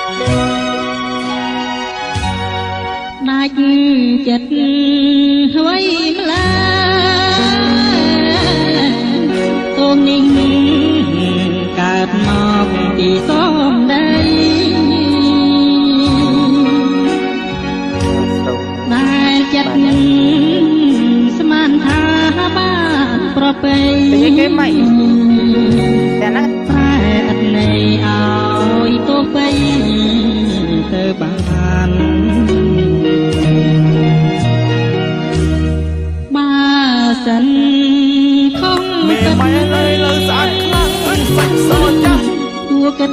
ដាច់ចិត្តអ្វីម្ល៉េះ តូននេះកើតមកពីសំដី ដែលចិត្តស្មានថាបានប្រពៃ តែគេមិនតែហ្នឹង ប្រែឥតន័យឲ្យទោះបីទៅបាន បើសិនខំ មេ គិត ម៉ែលើលើស្អាតខ្លាំងសាច់សចាស់ គួរគិត